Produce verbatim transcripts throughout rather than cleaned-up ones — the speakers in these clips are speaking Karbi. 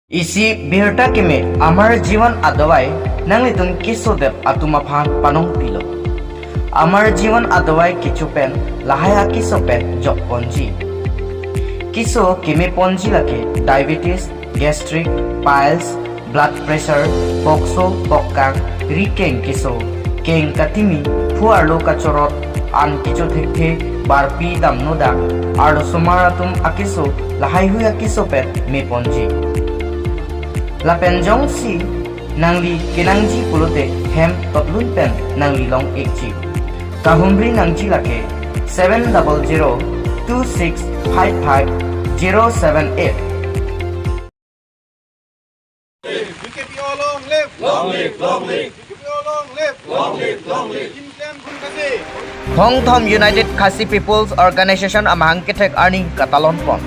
Isi birta keme Amar Jiwan Adawai nanglitum kesodep atum aphan panongpilo. Amar Jiwan Adawai kecho pen lahai akeso pen jokponji. Keso kemeponji lake diabetes, gastric, piles, blood pressure, pokso, pokkang, rikeng keso, keng katimi, phu arlo kachorot, an kecho thekthe, barpi damno dak, arlosomar atum akeso, lahaihui akeso pen meponji. Lapen jongsi nangli kenangji pulote hem totlun pen nangli long-ikji. Kahumri nangji lake seven double zero two six five five zero seven eight. B K P O long live! Long live, long live! B K P O long live! Long live, long live! Jim Clem Phongthom United Khasi People's Organization amahang kethek arni katalon pon.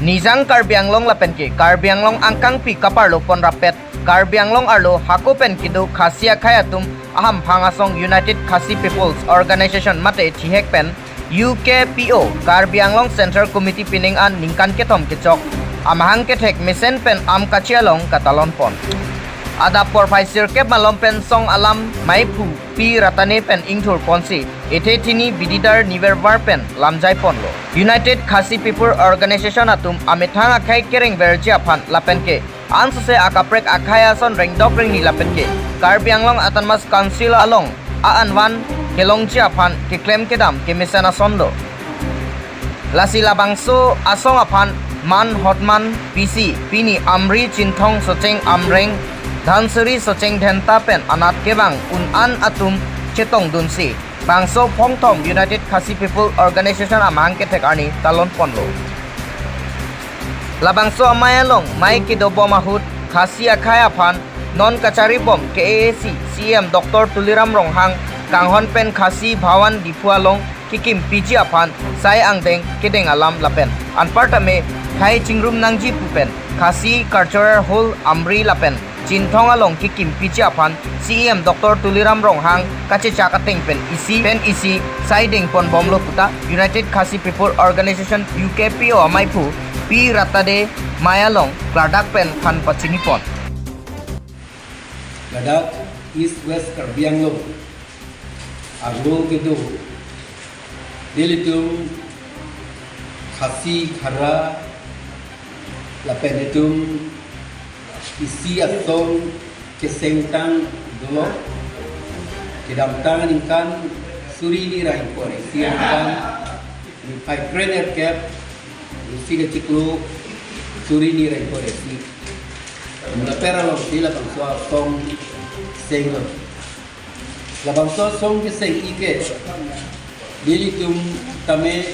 Nijang Karbi Anglong lapen ke Karbi Anglong angkangpi kaparlo pon rappet Karbi Anglong arlo hako pen kedo Khasi akhei atum ahamphang asong United Khasi People's Organization mate chihek pen U K P O Karbi Anglong Central Committee pining an ningkan kethom kechok amahang kethek mesen pen am kachi along katalon pon. Adap porphai sirkep malom pen song alam maiphu Pi Ratane pen ingthur ponsi ethe thini bididar nivervar pen lamjai ponlo. United Khasi People Organization atum amethang akhei kerengverji aphan lapen ke ansose akaprek akhei ason rengdok rengni lapen ke Karbi Anglong Autonomous Council along a-anvan kelongji aphan keklem kedam kemesen ason do. Lasi labangso asong aphan man hotman pisi pini Amri, Chinthong, Socheng Amreng, Dhansiri, Socheng Dhenta pen anat kevang un-an atum chetongdunsi bangso Phongthom United Khasi People Organization amahang kethek arni talon ponlo. Labangso amei along mei kedobom ahut Khasi akhei aphan non kacharibom K A A C C E M Doctor Tuliram Ronghang kanghon pen Khasi Bhawan Diphu along kekimpiji aphan sai angdeng kedeng alam lapen anparta me khei chingrum nangji pu pen Khasi Cultural Hall Amri lapen Chinthong along kekimpiji aphan C E M Doctor Tuliram Ronghang kachechak ateng pen isi pen isi sai dengponbomlo puta United Khasi People Organization, U K P O amaiphu Pi Ratane mei along klardak pen than pachini pon. Ladak East West Karbi Anglong arlo kedo nelitum Khasi Khara lapen itum isi asong kesengtang dolo, kedamtang aningkan suri ni ra ingkoi ra isi aningkan niphai krenerkep isi kachiklo suri ni ra ingkoi ra isi. Mula pera long sila bangso asong senglo. Labangso asong keseng-ik ke nelitum tame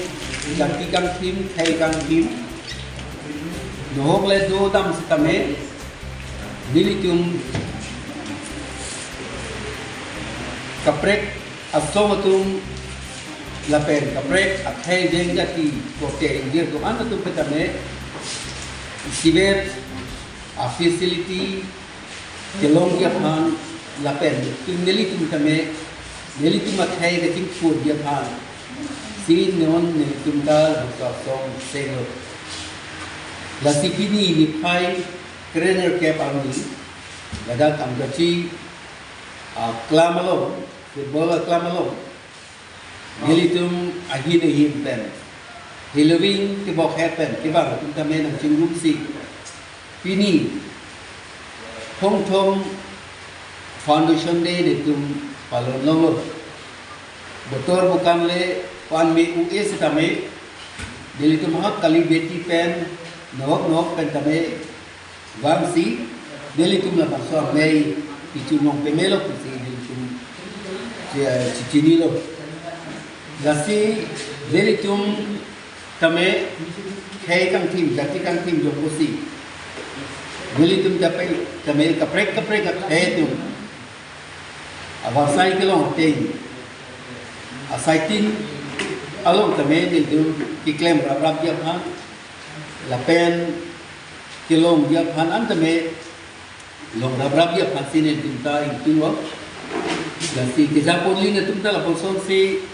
jati kangthim, khei kangthim, nohok le dodam sitame nelitum kaprek asong atum lapen kaprek akhei jeng jati kote ingjir do-an atum petame isivet a-facility kelongji aphan lapen nelitum tame nelitum akhei kachingthurji aphan si non nelitum ta labangso asong senglo. Lasi pini niphai krenerkep arni ladak Amgachi aklam along, football aklam along nelitum ahin ahin pen, heloving kebok het pen kevang atum tame nangchingrumsi pini Phongthom Foundation Day nelitum palon longlo. Botor bukan le pan me u-e sitame nelitum hak kali beti pen nohok nohok pen tame vangsi nelitum labangso amei pichunong pemelo pusi nelitum chi- chichinilo. Lasi nelitum tame khei kangthim, jati kangthim jongkosi nelitum tame tame kaprek kaprek akhei atum avarsai kelong ateng asaitin along tame nelitum keklem raprapji aphan lapen kelongji aphan an tame long raprapji aphan si nelitum ta ingtunglo. Lasi kejaponlin atum ta lapuson si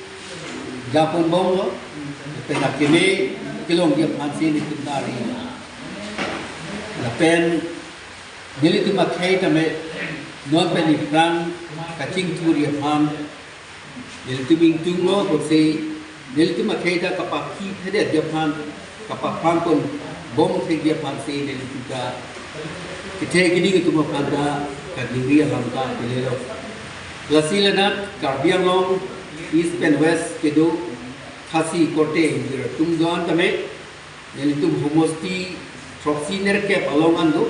japonbomlo. Pen akeme kelongji aphan si nelitum ta ari. La Pen nelitum akhei tame non pen iphrang kachingthurji aphan nelitum ingtunglo, pusi nelitum akhei ta kapaphi phedetji aphan, kapaphrang ponbom thekji aphansi nelitum ta kethe keding atum aphan ta kaningri alam ta pilelo. Lasi ladak Karbi Anglong East pen West kedo Khasi korte ingjir atum do-an tame nelitum homosti throksi nerkep along an do.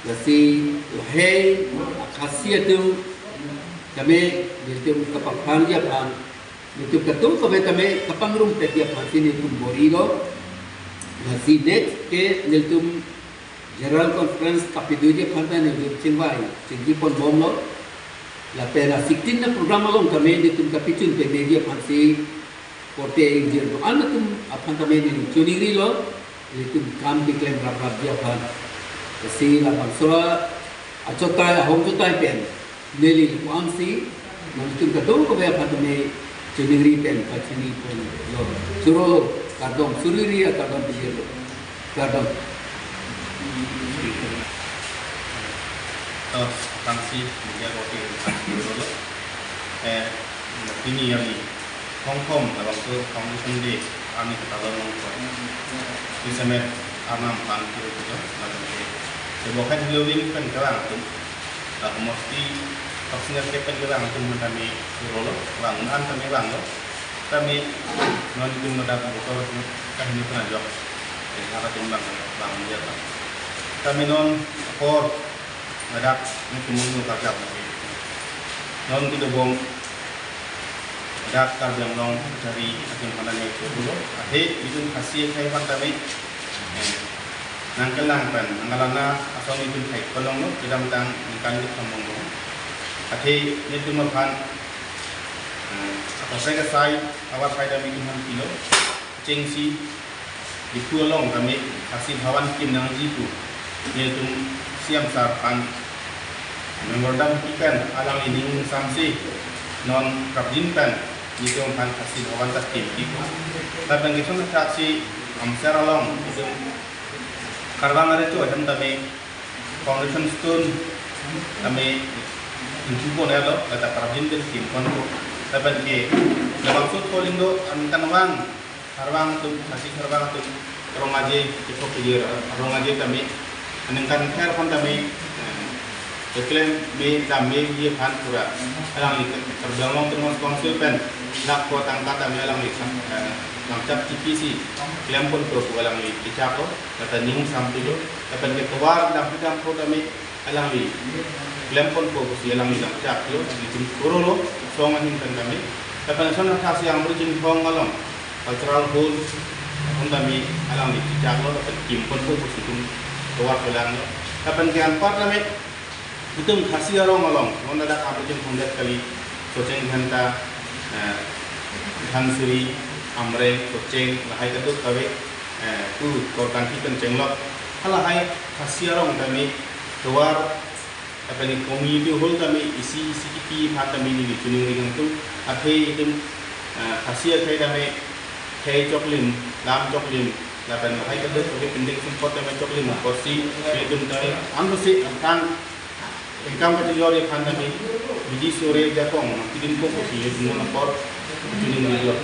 Lasi lahei a-Khasi atum tame nelitum kapaphrangji aphan, nelitum kadokave tame kapangrumpetji aphansi nelitum borilo. Lasi next ke nelitum General Conference kapadoji aphan ta nelitum chingvai chingji ponbomlo. Lapen a sixteen na program along tame nelitum kapachun pemeji aphansi korte ingjir do-an atum aphan tame nelitum choningrilo, nelitum kam keklem raprapji aphan. Lasi labangso achotai, ahong chotai pen neli ko-ansi nelitum kadokave aphan tame chiningri pen pachini ponlo. Chorolo, kardom, suriri akardom pajirlo. Kardom. To, tangsi media korte chorolo. Eh, pini arni Hong Kong, labangso Foundation Day arni ketalo nong ko. Isemet arnam pan kiri kujo, lalu ke. Sebokan Halloween pen kevang atum. Lah, mesti vaksinasi pen kevang atum tame chorolo, vang an tame vanglo. Tame non itum ladak motor kahini pernah jok. Eh, hara atum vang, vang dia ta. Tame non apor ladak nelitum munu kajak lagi. Non kedobom ladak Karbi Anglong kachari atum aphan tame chorolo. Athe itum Khasi akhei aphan tame, eh, nangkelang pen nangkelana ason itum thai kolonglo, kedamtang ningkan kethom longlo. Athe nelitum aphan, eh, apasai kasai, awa sai tame itum aphan pilo. Chengsi Diphu along tame Khasi Bhavan kim nangji pu nelitum C M sir aphan memorandum kipi pen alangli ning ingsamsi non prapjin pen nelitum aphan Khasi Bhavan ta kim kipu. Lapen keson athaksi Amsar along nelitum Karbang arecho ahem tame foundation stone tame ingpu ponlo, lata prapjin pen kim ponpo. Lapen ke labangso Tholingdo aningkan vang Karbang atum, Khasi Karbang atum, rong aje, kethok kejir, rong aje tame, aningkan kher aphan tame, eh, keklem me dam meji aphan pura, alangli Karbi Anglong Autonomous Council pen, lakh ko tangka tame alangli, eh, langchak tipisi, klem ponpo pu alangli kechaklo, lata ning ingsampilo, lapen ke tovar dampi dampo tame, alangli klem ponpo pusi alangli langchaklo, nelitum chorolo, song ahin pen tame. Lapen ason athaksi Amri Jinghong along cultural hall aphan tame alangli kechaklo, lapen kim ponpo pusi itum tovar pelanglo. Lapen ke anpar tame itum Khasi arong along, non ladak Amri Jinghong det kali, Socheng Dhenta, eh, Dhansiri, Amreng, Socheng, lahai kadokave, eh, pu Korkanthi pen chenglok. Halahai Khasi arong tame tovar, lapen community hall tame isi isi kipi aphan tame neli chiningri nangtum. Athe itum, eh, Khasi akhei tame khei choklim, lam choklim, lapen lahai kadokave pindeng sumpot tame choklim apotsi itum tame ansi angkang income kachejor aphan tame bidi sore ajakong nangpidunpo pusi itum non apor chiningrilo.